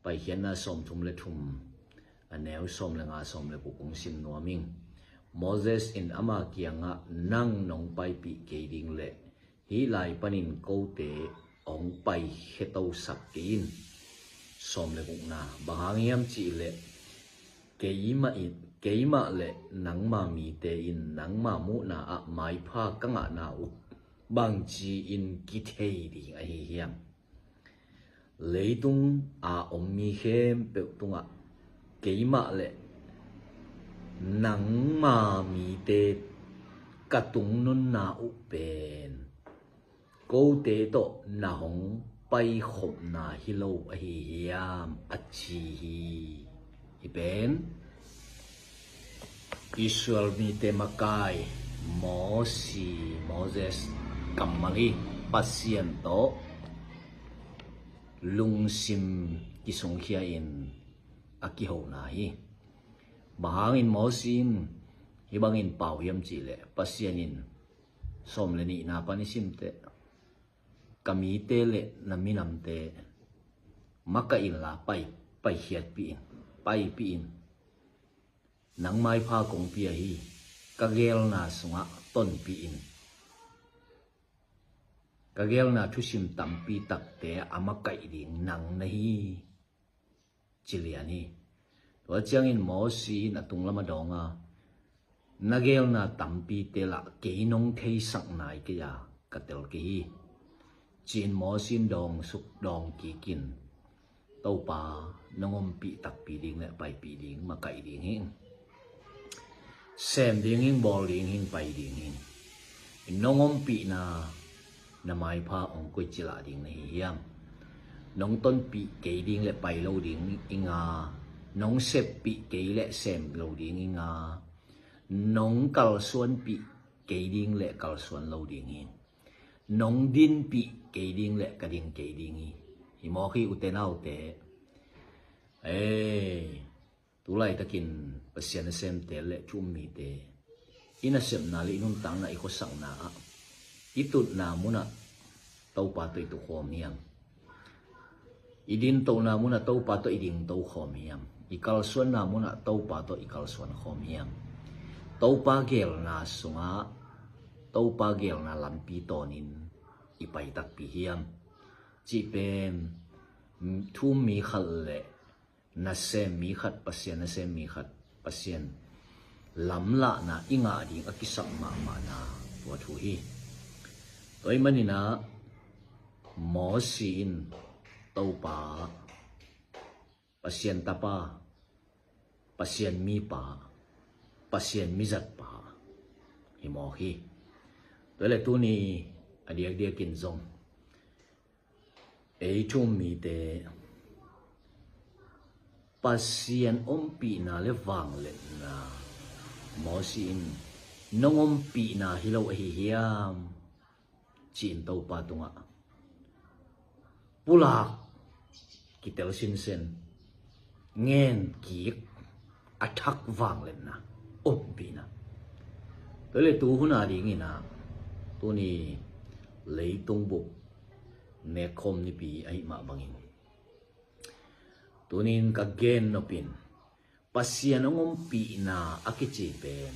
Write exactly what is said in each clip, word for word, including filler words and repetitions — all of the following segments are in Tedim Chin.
Paikhiatna sawmthum le thum, a neu sawm le nga, sawm le guk kong sim nuam ing. Moses in ama kiangah, "Nang nong paipih kei ding le hih lai panin kote hong paikhia tosak kei in." Sawm le gukna, bang hang hiam cih leh, keimah in, keimah le nangma mite in nangma muhna ah maipha ka ngahna uh bangci-in kithei ding ahi hiam? Leitung a om mi khempeuh tungah keimah le nangma mite ka tungnunna uh pen kote tawh na hong paikhopna hi lo ahi hiam, a ci hi. Hih pen Israel mite makai Mosi, Moses kammal hi. Pasian tawh lungsim kisungkhia-in a kihona hi. Bang hangin Mosi in hih bangin pau hiam cih leh, Pasian in, sawm le nihna pan i simteh, ka mite le na minamte makaih inla pai, paikhiatpih in, paipih in. Nang maipha kong pia hi, ka geelna sungah tonpih in. Ka geelna thusim tampi takte a makaih ding nang na hi, ci lian hi. Tua ciangin Mosi in a tunglam a dawng a, na geelna tampite lah kei nong theisak nai kei a, ka tel kei hi, ci-in Mosi in dawng suk dawng kikin, Topa nong ompih takpi ding le paipih ding, makaih ding hi. Sem ding hi, bawl ding hi, pai ding hi. Nong ompihna na maipha hong koici lah ding na hi hiam? Nong tonpih kei ding le pai lo ding ing a, nong seppih kei le sem lo ding ing a, nong kalsuanpih kei ding le kalsuan lo ding hi. Nong dinpih kei ding le ka din kei ding hi. Hi mawk hi, ute naute. Ei, tu laitakin Pasian nasemte le thu um mite, i nasepna le i nuntakna, i khuasakna ah, i tutna munah Topa tawh i tukhawm hiam? I dintohna munah Topa tawh i dingto khawm hiam? I kalsuanna munah Topa tawh i kalsuan khawm hiam? Topa geelna sungah, Topa geelna lampi tawnin i pai takpi hiam? Cih pen, mm, thu um mi khat le nasem mi khat, Pasian nasem mi khat, Pasian lamlahna i ngah ding a kisap mahmahna tua thu hi. Tua ahih manin ah Mosi in Topa, Pasian tapa, Pasian mipa, Pasian mizatpa hi mawk hi. Tua le tuni a diakdiakin zong ei thu um mite Pasian ompihna le vangliatna Mosi in nong ompihna hi lo ahi hiam, ci-in Topa tungah pulak kitel sinsen, ngen kik, a thak vangliatna, ompihna. Tua le tu hun a dingin ah, tuni leitung bup nekkhawm nipi ahih mah bangin, tunin ka gen nopin, Pasian hong ompihna a kici pen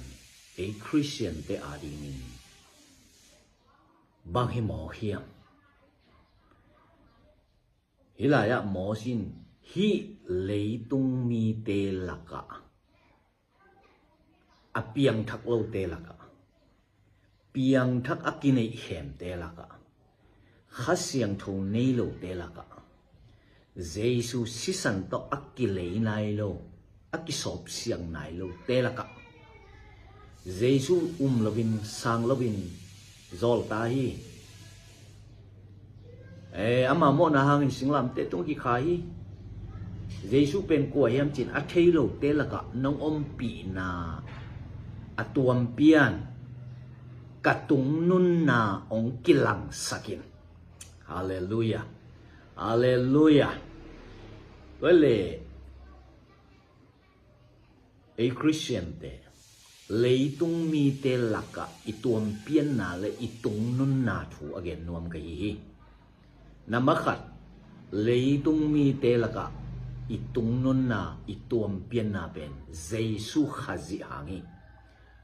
ei Khristiante a dingin bang hi mawk hiam? Hih lai-ah Mosi in hih leitung mite lakah, a piangthak lote lakah, piangthak a kineihkhemte lakah, Kha Siangtho nei lote lakah, Jesu sisan tawh a kilei nai lo, a kisawpsiang nai lote lakah, Jesu um loin, sang loin zawlta hi. Eh, ama mawhna hangin singlamteh tung kikha hi. Jesu pen kua hiam cin a thei lote lakah nong ompihna a tuampian ka tungnunna hong kilangsak in. Halleluiah. Halleluiah. Tua le ei Khristiante leitung mite lakah i tuampianna le i tungnunna thu a gen nuam ka hi hi. Nambat khat, leitung mite lakah I tungnunna, i tuampianna pen Jesu Khazih hang hi.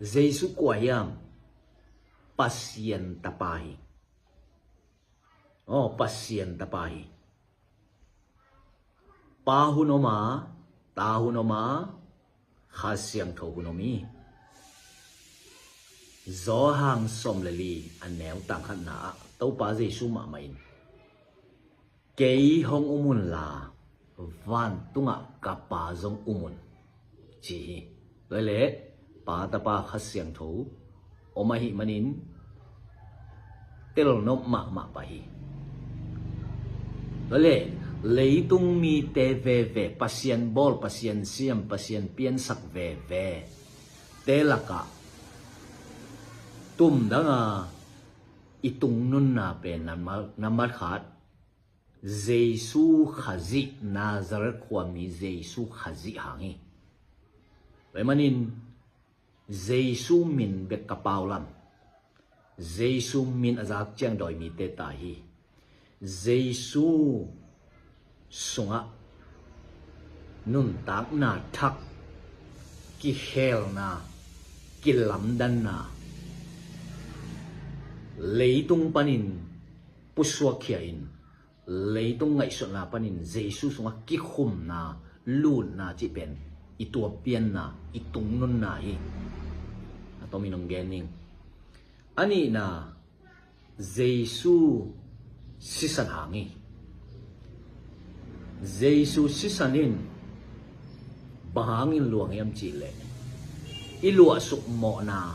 Jesu kua hiam? Pasian Tapa hi. Aw, Pasian Tapa hi. Pa hun om a, Ta hun om a, Kha Siangtho hun om hi. Johan sawm le li, a neu tang khatna ah Topa Jesu mahmah in, "Kei hong um un la, vantungah ka Pa zong um un," ci hi. Tua leh Pa, Tapa, Kha Siangtho om ahih manin telnop mahmah pah hi. Tua leh leitung mite veve, Pasian bawl, Pasian siam, Pasian piansak veve te lakah tumdang a i tungnunna pen nambat, nambat khat, Jesu Khazih, Nazareth khuami Jesu Khazih hang hi. Tua ahih manin Jesu min bek ka pau lam, Jesu min a zak ciang dawi mite ta hi. Jesu sungah nuntakna thak, kikhelna, kilamdanna, leitung panin pusuakkhia in, leitung ngaihsutna panin Jesu sungah kikhumna, lutna cih pen i tuampianna, i tungnunna hi. A tomin hong gen ning. A nihna, Jesu sisan hang hi. Jesu sisan in bang hangin luang hiam cih leh, i luahsuk mawhna,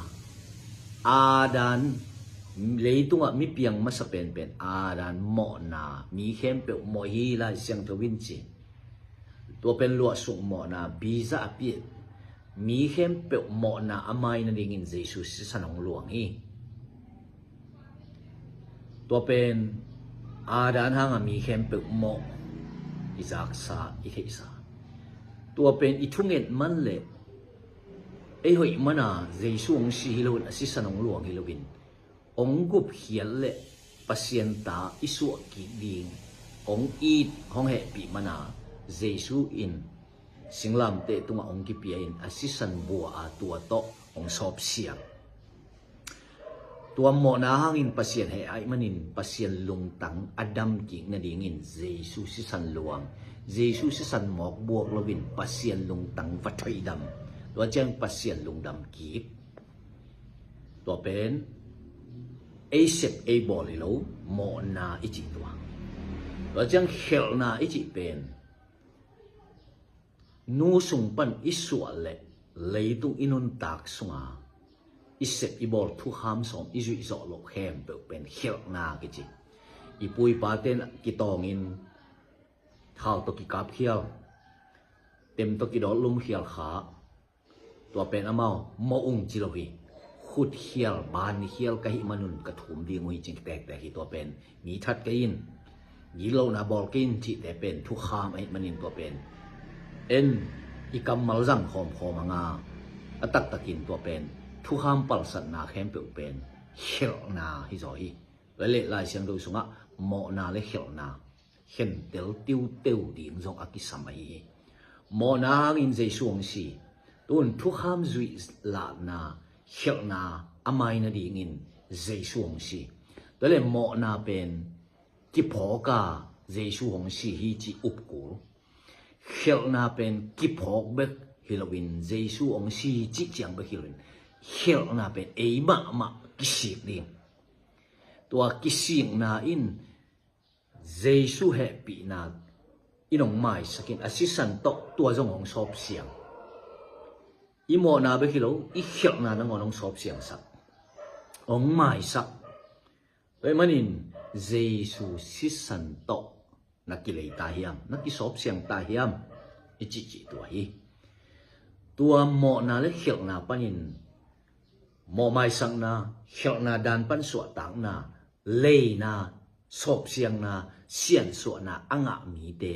Adam, leitungah mi piang masa penpen Adam mawhna, mi khempeuh mawh hi, Lai Siangtho in ci. Tua pen luahsuk mawhna, biza a pia, mi khempeuh mawhna a mai nadingin Jesu sisan hong luang hi. Tua pen Adam hanga mi khempeuh mawh i zaksa, i theihsa. Tua pen i thunget man le ei hoih mana Jesu hong si hi loin, a sisan hong luang hi loin, hong gupkhial le Pasian ta i suah kik ding hong it, hong hehpih mana Jesu in singlamteh tungah hong kipia in a sisan bua a tua tawh hong sawpsiang. Tua mawhna hangin Pasian heh ahih manin Pasian lungtang a dam kik nadingin Jesu sisan luang. Jesu sisan mawk buak loin Pasian lungtang va thoihdam. Tua ciang Pasian lungdam kik. Tua pen ei sep ei bawl hi lo, mawhna i cih tua. Tua ciang khelhna i cih pen nu sung pan i suah le leitung i nuntak sunga i sep i bawl thukham sawm i zuih zawh loh khempeuh pen khelhna kici. I pu i pa ten kitawngin thau tawh kikapkhial, tem tawh kidawt lumkhial kha, tua pen amau mawh ung ci lo hi. Khutkhial, bankhial ka hih manun ka thum ding uh hi cih tektek hi. Tua pen mi that kei in, gitlohna bawl kei in cihte pen thukham ahih manin tua pen en i kammal zang khawmkhawm hanga, a taktakin tua pen thukham palsatna khempeuh pen khelhna hi zaw hi. Tua leh Lai Siangtho sungah mawhna le khelhna khentel tiuteu ding zong a kisam ahi hi. Mawhna hangin Jesu hong si. Tun thukham zuih lahna, khelhna a mai nadingin Jesu hong si. Tua leh mawhna pen kiphawk a Jesu hong si hi cih up kul. Khelhna pen kiphawk bek hi loin Jesu hong si hi cih ciang bek hi loin, khelhna pen ei mahmah kisik ding. Tua kisikna in Jesu hehpihna in hong maisak in, a sisan tawh tua zong hong sawpsiang. I mawhna bek hi lo, i khelhna nangawn hong sawpsiangsak, hong maisak. Tua ahih manin Jesu sisan tawh na kilei ta hiam, na kisawpsiang ta hiam, i cihcih tua hi. Tua mawhna le khelhna panin mawhmaisakna, khelhna dan pan suahtakna, leina, sawpsiangna, siansuahna a ngah mite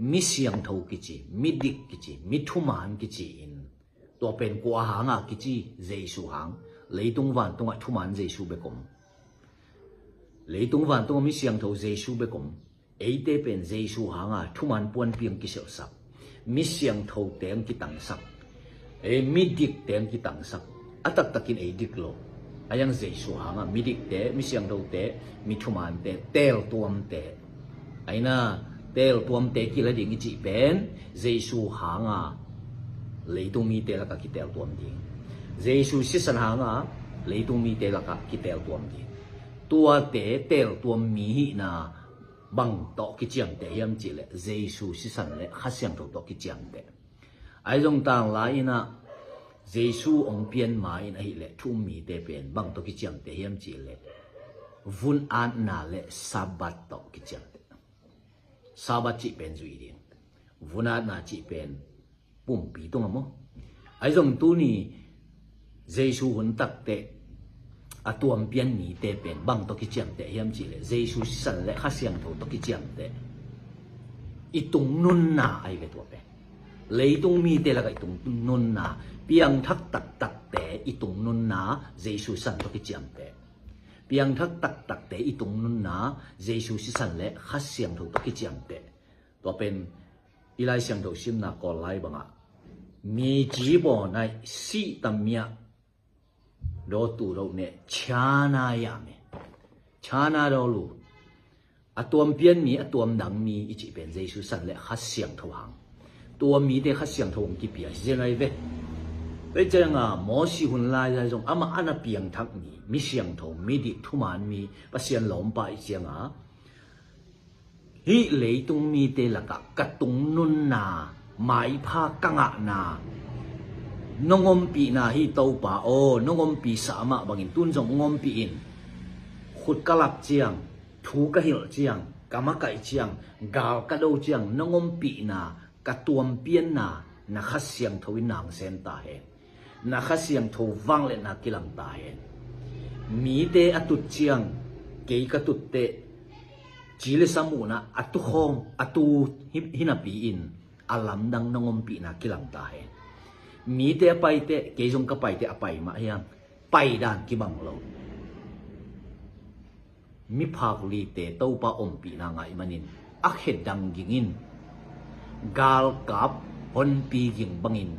mi siangtho kici, mi dik kici, mi thuman kici in, tua pen kua hanga kici? Jesu hang. Leitung vantungah thuman Jesu bek om. Leitung vantungah mi siangtho Jesu bek om. Eite pen Jesu hanga thuman puanpi ang kisialhsak, mi siangthote ang kitangsak, ei, midikte ang kitangsak. A taktakin ei dik lo. A yang Jesu hanga midikte, mi siangthote, mi thumante, teeltuamte, aina, teeltuamte kila ding i cih pen Jesu hanga leitung mite laka kiteeltuam ding, Jesu sisan hanga leitung mite laka kiteeltuam ding. Tuate teeltuam mi hihna bang tawh kiciamteh hiam cihleh Jesu sisan le Kha Siangtho tawh kiciamteh. Ahi zong tanglai inah Jesu hong pian ma in ahileh thu um mite pen bang tawh kiciamteh hiam cihleh vun atna le Sabbath tawh kiciamteh. Sabbath cih pen zuih ding, vun atna cih pen pumpi tunga maw. Ahi zong tuni Jesu hun takteh a tuampian mite pen bang tawh kiciamteh hiam cihleh Jesu sisan le Kha Siangtho tawh kiciamteh. I tungnunna ahi ve tua pen. Leitung mite laka i tungnunna, piangthak taktakte i tungnunna Jesu sisan tawh kiciamteh. Piangthak taktakte i tungnunna Jesu sisan le Kha Siangtho tawh kiciamteh. Tua pen i Lai Siangtho simna Kawl lai bangah mi ci baw nai sih tam miah daw tu daw ne chana ya me, chana daw lu. A tuampian mi, a tuamdang mi i cih pen Jesu san le Kha Siangtho hang. Tua mite Kha Siangtho hong kipia hi zen ai ve. Tua cianga Mawsi hun lai zai zong amah ana piangthak mi, mi siangtho, mi dik thuman mi, Pasian lawmpa i cianga hih leitung mite lakah ka tungnunna, maipha ka ngahna, nong ompihna hi Topa aw, nong ompihsa amah bangin tun zong hong ompih in. Khut ka lak ciang, thu ka hilh ciang, ka makaih ciang, gal ka do ciang, nong ompihna, ka tuampianna, na Kha Siangtho in nang sem ta hen. Na Kha Siangtho vangliatna kilang ta hen. Mite a tut ciang kei ka tutteh ci le sa muhna a tukhawm a tu hi, hinapi in a lamdang nong ompihna kilang ta hen. Mite a paiteh kei zong ka paiteh a pai mah hiam? Paidan kibang lo. Miphak lite Topa ompihna ngah ahih manin a khe dang ging in, galkap honpi ging bangin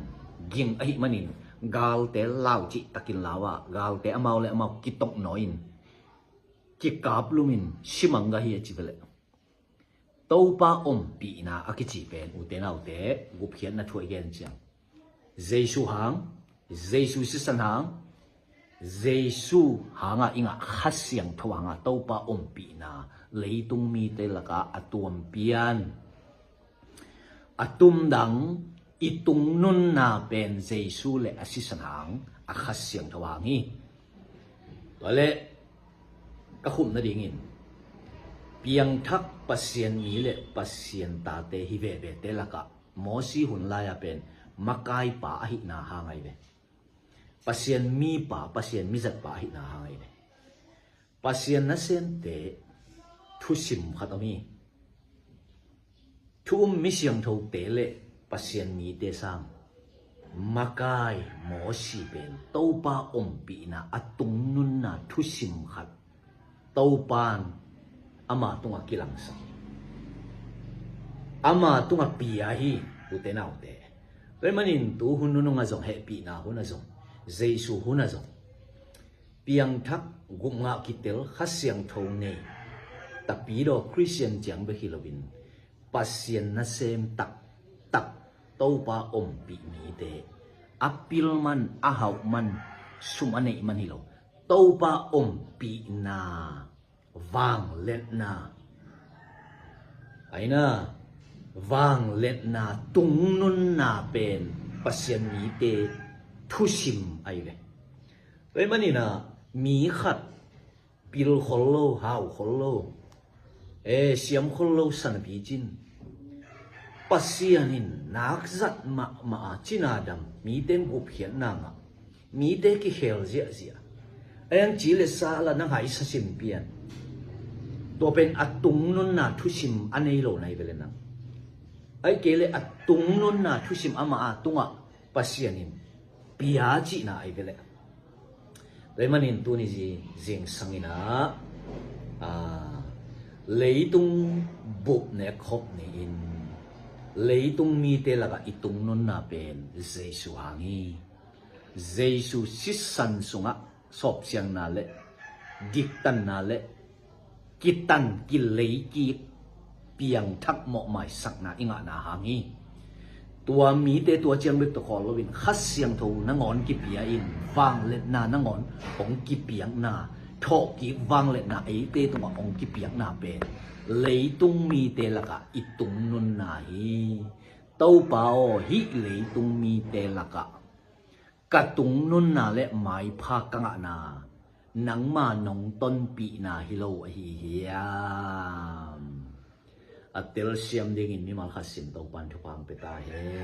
ging ahih manin galte lau cihtakin lau a, galte amau le amau kitoknawi in, kikap lumin simang gah hi a ci veleh. Topa ompihna a kici pen ute naute gupkhiatna thu a i gen ciang Jesu hang, Jesu sisan hang, Jesu hanga i ngah Kha Siangtho hanga Topa ompihna leitung mite laka a tuampian, a tumdang, i tungnunna pen Jesu le a sisan hang, a Kha Siangtho hang hi. Tua le ka khumna dingin piangthak Pasian mi le Pasian tate hi vevete lakah Mawsi hun lai-a pen makaipa ahihna hang ahi ve. Pasian mipa, Pasian mizatpa ahihna hang ahi ve. Pasian nasemte thusim khat om hi. Thu um mi siangthote le Pasian mite sang makai Mawsi pen Topa ompihna a tungnunna thusim khat Topan ama tungah kilangsak hi. Ama tungah pia hi, ute naute. Tua ahih manin tu hun nunungah zong, hehpihna hunah zong, Jesu hunah zong piangthak, gupngah kitel, Kha Siangtho nei, tapidaw Khristian ciang bek hi loin Pasian nasem taktak Topa ompih mite, a pil man, a hauh man, sum a neih man hi lo, Topa ompihna, vangliatna, aina, vangliatna tungnunna pen Pasian mite thusim ahi ve. Tua ahih maninah mi khat pil khol lo, hau khol lo, e, siam khol lo sa napi cin Pasian in nakzat mahmah a cina dam, mite in gupkhiatna ngah, mite kikhel ziahziah, a yang ci le sa la na ngaihsa sim pian. Tua pen a tungnunna thusim a nei lo na hi vele nang. Ahih kei le a tungnunna thusim amah a tungah Pasian in pia cihna ahi vele. Tua ahih manin tuni zi zingsang inah, a, Leitung bup nek khop ni-in leitung mite lakah i tungnunna pen Jesu hang hi. Jesu sisan sungah sawpsiangna le diktanna le kitan kileikik piangthak mawhmaisakna i ngahna hang hi. Tua mite tua ciang bek tawh khawl loin Kha Siangtho nangawn kipia in vangliatna nangawn hong kipiakna, thawhkik vangliatna eite tungah hong kipiakna pen leitung mite lakah i tungnunna hi. Topa aw, hih leitung mite lakah ka tungnunna le maipha ka ngahna nangma nong tonpihna hi lo ahi hiam? A telsiam dingin mimal khat sin Topan thupha hong pia ta hen.